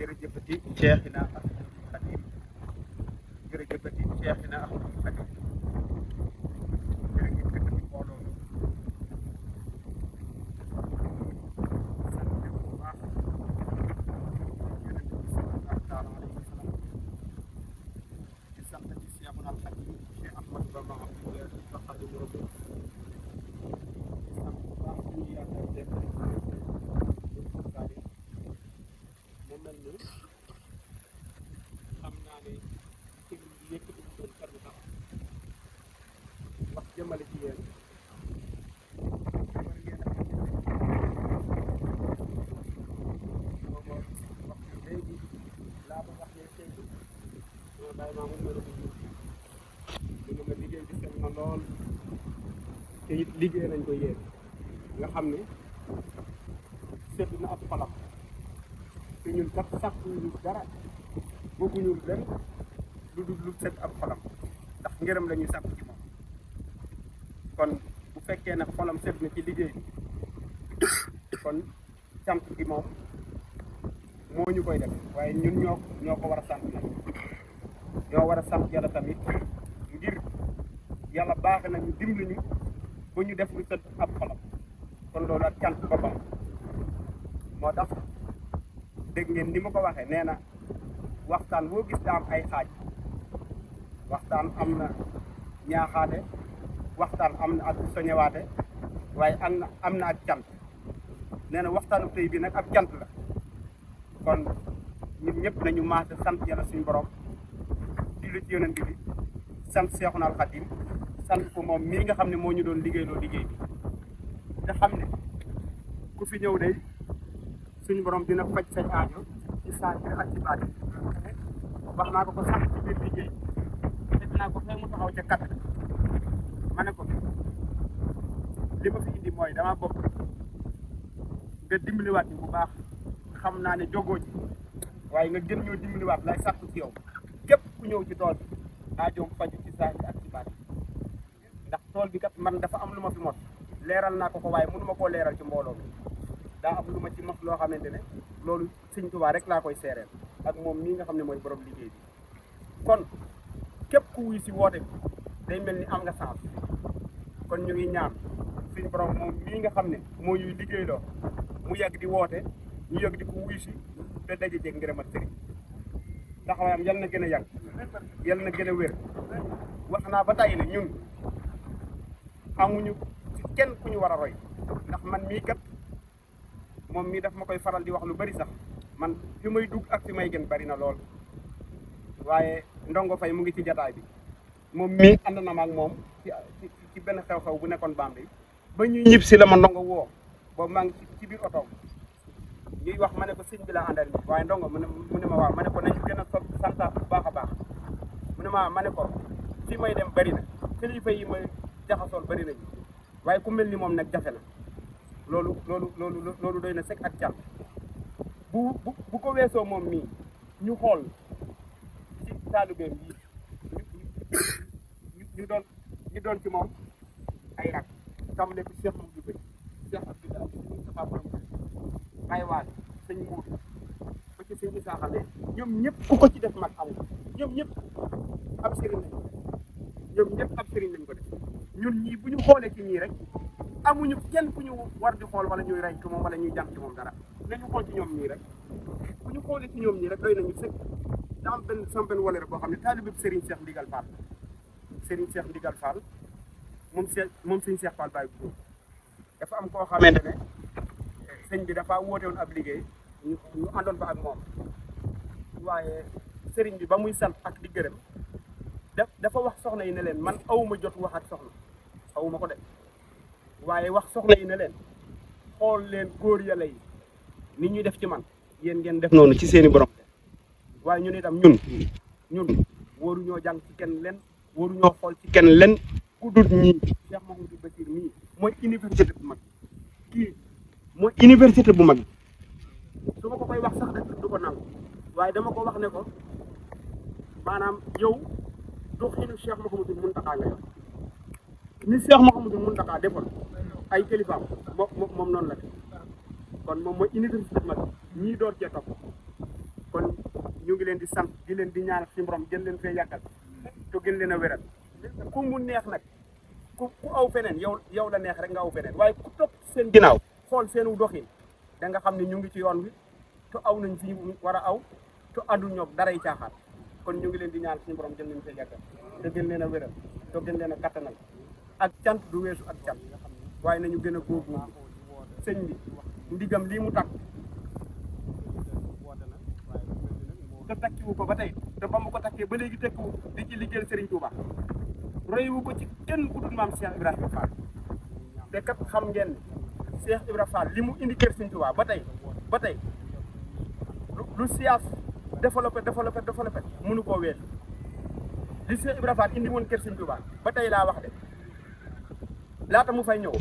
jërëjëfati Cheikhina Ahmadul Khadim jërëjëfati Cheikhina Ahmadul Khadim jërëjëfati mbooloo mi sant bu baax yonent bi sallallahu taala alayhi wa sallam di sant ci Cheikhuna Khadim Cheikh Ahmadou Bamba Abdoulaye Khadim Rasul di sant bu baax suñu yaakaar def mu mel ni xam naa ne ci yëkkati bu doon kàddu sax wax jëmale ci yéen war ngeen a booba wax léegi laa ba wax ne tey ñoo bàyyi maa mun na la dina ma liggéey bi seen na lool te it liggéey nañ ko yéen nga xam ne sedd na ab xolam te ñun kat sàkkuñu dara bëgguñu lenn lu dul lu set ab xolam ndax ngërëm la ñuy sàkku ci moom kon bu fekkee nag xolam set na ci liggéey bi kon sant gi moom moo ñu koy def waaye ñun ñoo ko war a sant nag ñoo war a sant yàlla tamit ngir yàlla baaxe nañu dimbali ñu ba ñu def lu set ab xolam kon loolu ak cant boppam moo tax dégg ngeen ni ma ko waxee nee na waxtaan boo gis daa am ay xaaj waxtaan am na ñaaxaate waxtaan am na ak soñewaate waaye am na ak cant nee na waxtaanu tey bi nag ab cant la kon ñun ñëpp nañu maase sant yàlla suñu borom julli ci yonent bi sant Seexuna Xaadim sant ko moom mii nga xam ne moo ñu doon liggéeyloo liggéey bi te xam ne ku fi ñëw day suñu borom dina faj say aajo ci saa ak ci baat wax naa ko sax ci biir liggéey fekk naa ko fee mu taxaw ca kat ma ne ko li ma fi indi mooy dama bokk nga dimbaliwaat ñu bu baax xam naa ne jogoo ji waaye nga gën ñoo dimbaliwaat lay sàkku ci yow képp ku ñëw ci tool bi aajoom faju ci saa ak ci baat ndax tool bi kat man dafa am lu ma fi mos leeral naa ko waaye mënu ma koo leeral ci mbooloo mi daa am lu ma ci mos loo xamante ne loolu Sëñ Tuubaa rek laa koy seereel ak moom mii nga xam ne mooy borom liggéey bi kon képp ku wuy si woote bi day mel ni am nga sens kon ñu ngi ñaan suñu borom moom mii nga xam ne moo ñuy liggéeyloo mu yàgg di woote ñu yàgg di ko wuy si te daje jeeg ngërëmal sëriñ taxawaayam yal na gën a yàgg yal na gën a wér wax naa ba tey ne ñun amuñu ci kenn ku ñu war a roy ndax man mii kat moom mii daf ma koy faral di wax lu bari sax man fi may dugg ak fi may gën bari na lool waaye ndongo fay mu ngi ci jataay bi moom mii ànd na ma ak moom ci benn xew-xew bu nekkoon Bambey ba ñuy ñib si la ma ndongo woo boobu maa ngi ci biir otoom ñuy wax ma ne ko sëñ bi laa àndal nii waaye ndongo mu ne ma waaw ma ne ko nañu gën a santaat bu baax a baax mu ne ma ne ko fi may dem bari na kilifa yi may jaxasool bari nañu waaye ku mel ni moom nag jafe na loolu doy na sekk ak cant bu ko weesoo moom mii ñu xool ci taalibeem yi ñu doon ci moom ay rak tàmbalee ko Cheikh Mamadou Bay Cheikh Abdoulaye Moustapha Borom Baye Waal sëñ Muudu ba ci sëñ Issa Xale ñoom ñëpp ku ko ci def mag amul ñoom ñëpp ab sëriñ lañ ko def ñun ñii bu ñu xoolee ci ñii rek amuñu kenn ku ñu war di xool wala ñuy rey ci moom wala ñuy jàng ci moom dara nañu xool ci ñoom ñii rek bu ñu xoolee ci ñoom ñii rek doy nañu sëkk da am sama benn walere boo xam ne taalibe Serigne Cheikh Ndigal Fall moom sëñ Cheikh Fall Baye Góor dafa am koo xamante ne sëñ bi dafa woote woon ab liggéey ñu àndoon fa ak moom waaye sëriñ bi ba muy sant ak di gërëm dafa wax soxna yi ne leen man awuma jot wax ak soxna awuma ko de waaye wax soxna yi ne leen xool leen góor yàlla yi ni ñuy def ci man yéen ngeen def noonu ci seeni borom waaye ñun itam ñun waruñoo jàng ci kenn len waruñoo xool ci kenn len ku dul ñii Cheikh Mahamadou Bachir mii mooy université bu mag kii mooy université bu mag su ma ko koy wax sax du ko nangu waaye dama ko wax ne ko maanaam yow doxinu Cheikh Mouhamadou Mountakha nga yor ni Cheikh Mouhamadou Mountakha defoon ay kilifaam moom noonu la def kon moom mooy université mag ñii door cee topp kon ñu ngi leen di sant di leen di ñaan ci borom gën leen fee yàggal te gën leen a wéral ku mu neex nag ku aw feneen yow la neex rek nga aw feneen waaye ku topp seen ginnaaw xool seenu doxin da nga xam ne ñu ngi ci yoon wi te aw nañ fi war a aw te àndul ñoom daray caaxaan kon ñu ngi leen di ñaan suñu borom gën leen fee yàggal te gën leen a wéral te gën leen a kattanal ak cant du weesu ak cant waaye nañu gën a góorgóorlu sëñ bi ndigam lii mu takk te takkiwu ko ba tey te ba mu ko takkee ba léegi tekkiwu di ci liggéeyal Serigne Touba roywu ko ci kenn ku dul maam Cheikh Ibrahima Fall te kat xam ngeen Cheikh Ibrahima Fall li mu indi kër Serigne Touba ba tey lu siyaas développé mënu koo weesu li Cheikh Ibrahima Fall indi woon kër Serigne Touba ba tey laa wax de laata mu fay ñëw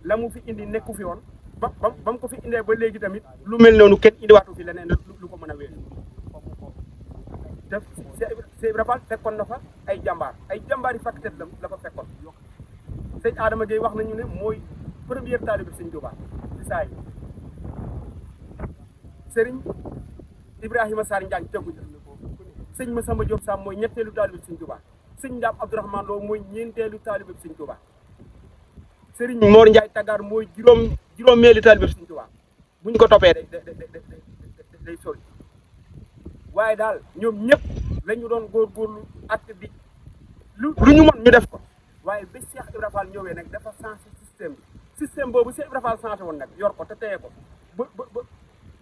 la mu fi indi nekku fi woon ba mu ko fi indee ba léegi tamit lu mel noonu kenn indiwaatu fi leneen lu ko mën a weesu te Cheikh Ibrahima Fall fekkoon na fa ay jàmbaar yi fàkk tët la fa fekkoon sëñ Adama Gueye wax nañu ne mooy première taalibe bi sëñ Touba ci saa yi sëriñ Ibrahima Sarr Njaañ tegu sëñ Massamba Diop Sam mooy ñetteelu taalibe bi sëñ Touba sëñ Ndaam Abdourahmane Lo mooy ñeenteelu taalibe bi sëñ Touba sëriñ Mor Ndiaye Tagar mooy juróomeelu taalibe bi sëñ Touba buñ ko toppee day sori waaye daal ñoom ñëpp lañu doon góorgóorlu at bi lu ñu mën ñu def ko waaye ba Cheikh Ibrahima Fall ñëwee nag dafa changé système boobu Cheikh Ibrahima Fall changé woon nag yor ko te téye ko ba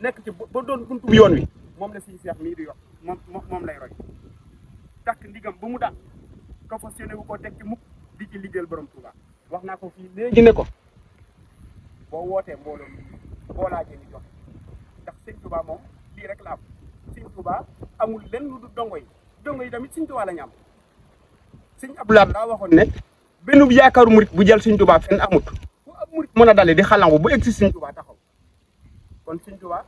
nekk ci ba doon buntu bu yoon wi moom la siy Cheikh mii di yor moom lay roy takk ndigam ba mu daan ko fas yéene wu ko teg ci mukk di ci liggéeyal borom Touba wax naa ko fii léegi ne ko boo wootee mbooloo boo laajee ñu joxe ndax sëñ Touba moom lii rek la am sëñ Touba amul lenn lu dul dongo yi tamit sëñ Touba la ñu am sëñ Abdoulaye daa waxoon ne benn yaakaaru murit bu jël sëñ Touba fenn amut fu ab murit mën a dale di xalangu bu egg si sëñ Touba taxaw kon sëñ Touba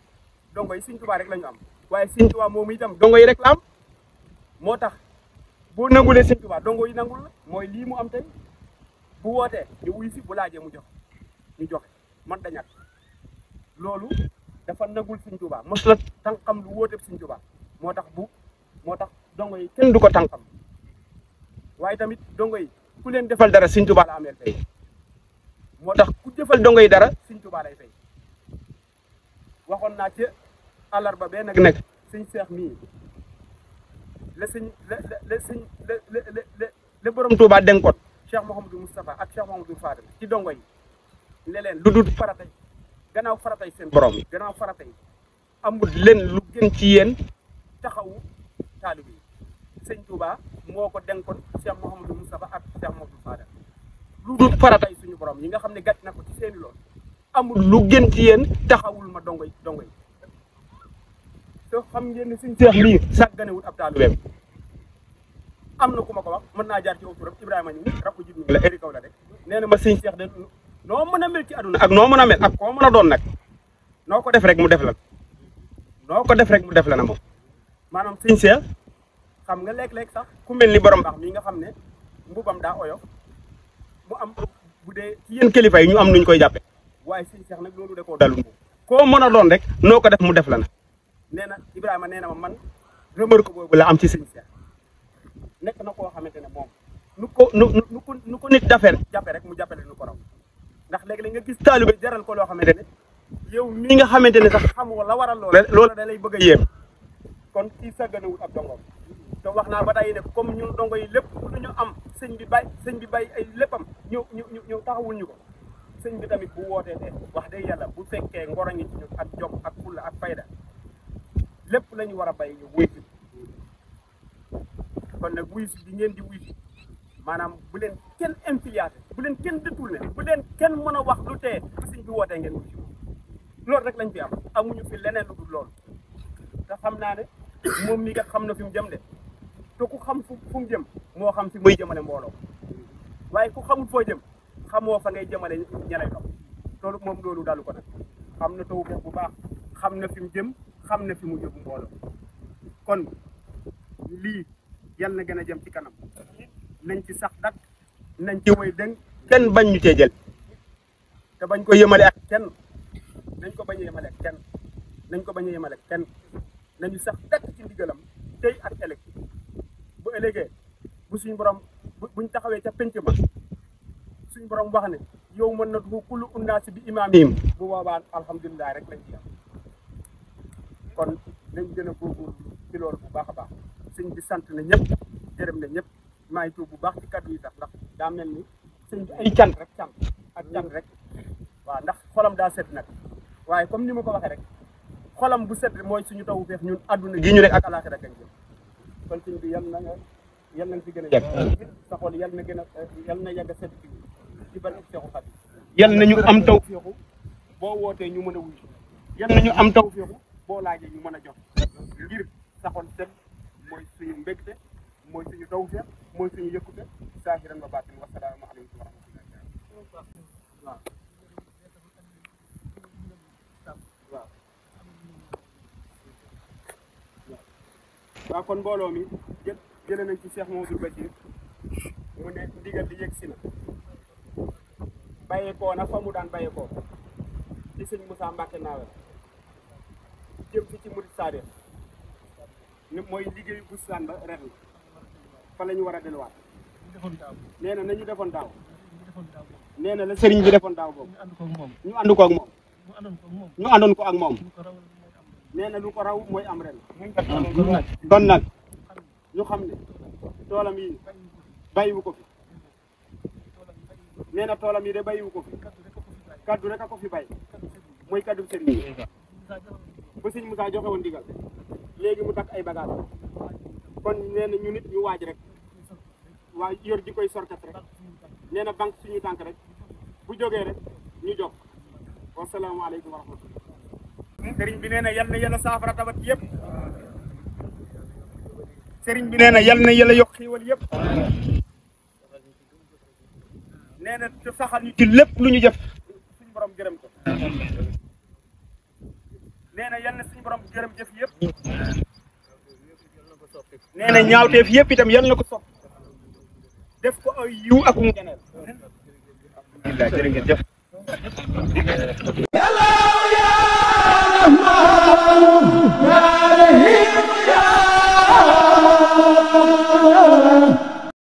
dongo yi sëñ Touba rek la ñu am waaye sëñ Touba moom itam dongo yi rek la am moo tax boo nangulee sëñ Touba dongo yi nangul la mooy lii mu am tey bu wootee ñu wuy si bu laajee mu jox ñu joxe man da ñàkk loolu dafa nagul sëñ Touba mos la tànqam lu wóoteeb sëñ Touba moo tax dongo yi kenn du ko tànqam waaye tamit dongo yi ku leen defal dara sëñ Touba la ameel tey moo tax ku defal dongo yi dara sëñ Touba lay fay waxoon naa ci àllarba bee nag nekk sëñ Cheikh mii la borom Touba denkoon Cheikh Mouhamadou Moustapha ak Cheikh Mouhamadou Fadel ci dongo yi ne leen lu dul faratay gannaaw faratay seen borom yi gannaaw faratay amul leen lu gën ci yéen taxawu taalibe yi sëñ Touba moo ko denkoon Cheikh Mouhamadou Moustapha ak Cheikh Mouhamadou Fadel lu dul faratay suñu borom yi nga xam ne gàcc na ko ci seeni lool amul lu gën ci yéen taxawul ma dongo yi te xam ngeen ne sëñ Cheikh lii sàgganewul ab taalibeem am na ku ma ko wax mën naa jaar ci autoram Ibrahima ñu rakku ji la eri kaw la rek nee na ma sëñ Cheikh de noo mën a mel ci àdduna ak noo mën a mel ak koo mën a doon nag noo ko def rek mu def la na moom maanaam sëñ Cheikh xam nga léeg-léeg sax ku mel ni borom baax mii nga xam ne mbubam daa oyof mu am bu dee ci yéen kilifa yi ñu am nuñ koy jàppe waaye sëñ Cheikh nag loolu de koo dalul moom koo mën a doon rek noo ko def mu def la na nee na Ibrahima nee na ma man remarque boobu la am ci sëñ Cheikh nekk na koo xamante ne moom nu ko nit jàppe rek mu jàppale nu ko raw ndax léegi-léeg nga gis taalibe jaral ko loo xamante ne yow mi nga xamante ne sax xamoo la waral loola da lay bëgg a yéem kon kii sàgganewul ab dongoom te wax naa ba tey ne comme ñun dongo yi lépp lu ñu am sëñ bi bàyyi ay léppam ñëw taxawul ñu ko sëñ bi tamit bu wootee te wax dëgg yàlla bu fekkee ngoro ngi ci ñun ak jom ak fulla ak fayda lépp la ñu war a bay ñu wuy si kon nag wuy si bi ngeen di wuy si maanaam bu leen kenn infiliaté bu leen kenn détourné bu leen kenn mën a wax lu tee bu sëñ bi wootee ngeen wuy si loolu rek lañ fi am amuñu fi leneen lu dul loolu te xam naa ne moom mii kat xam na fi mu jëm de te ku xam fu mu jëm moo xam fi muy jëmale mbooloo waaye ku xamul foo jëm xamoo fa ngay jëmale ñeneen topp loolu moom loolu dalu ko nag xam na taw bu baax xam na fi mu jëm xam na fi mu yóbbu mbooloo kon lii yal na gën a jëm ci kanam nañ ci sax dak nañ ci woy dëng kenn bañ ñu cee jël te bañ ko yemale ak kenn nañ ko bañ a yemale ak kenn nañ ko bañ a yemale ak kenn nañu sax tekk ci ndigalam tey ak ëllëg bu ëllëgee bu suñu borom buñ taxawee ca penc ma suñu borom wax ne yow mën na du kullu unnaasi bi imaamihim bu boobaa alhamdulilah rek lañ ci am kon nañ gën a góorgóorlu ci loolu bu baax a baax sëñ bi sant na ñëpp gërëm na ñëpp maa ngi tuub bu baax ci kaddu yi sax ndax daa mel ni sëñ bi ay cant rek cant rek waaw ndax xolam daa set nag waaye comme ni ma ko waxee rek xolam bu set mooy suñu taw feex ñun àdduna gi ñu nekk ak alaaxira gañ jëm kon sëñ bi yal na fi gën a yàgg sa xol yal na yàgg a set ci barke Seexu Xaadim yal nañu am taw feexu boo wootee ñu mën a wuyu yal nañu am taw feexu boo laajee ñu mën a jox ngir sa xol set mooy suñu mbégte mooy suñu taw feex mooy suñu yëkkute saahiran wa baatin wa salaamu aleykum wa rahmatullahi waaw kon mbooloo mi jëlee nañ ci Cheikh Mamadou Bachir mu ne ndigal li yegg si na bàyyeekoo na fa mu daan bàyyeekoo ci sëñ Moussa Mbacke Nawel jëm si ci Murid Saadix ni mooy liggéeyu bustaan ba ren fa la ñu war a delluwaat nee na nañu defoon daaw nee na la sëriñ bi defoon daaw boobu ñu ànd ko ak moom ñu àndoon ko ak moom nee na lu ko raw mooy am ren kon nag ñu xam ne toolam yi bàyyiwu ko fi nee na toolam yi de bàyyiwu ko fi kaddu rek a ko fi bàyyi mooy kaddu sëriñ bi ba sëñ Moussa joxe woon ndigal léegi mu takk ay bagage kon nee na ñu nit ñu waaj rek waa yor ji koy sorkat rek nee na banque suñu tànk rek bu jógee rek ñu jóg wasalaamaaleykum wa rahmatullah sëriñ bi nee na yal na yàlla saafara tawat yëpp sëriñ bi nee na yal na yàlla yokk xiiwal yëpp nee na te saxal ñu ci lépp lu ñu jëf suñu borom gërëm ko nee na yal na suñu borom gërëm jëf yëpp nee na ñaawteef yëpp itam yal na ko sopp def ko ay yiw ak mu geneel alhamdulilah jërë ngeen jëf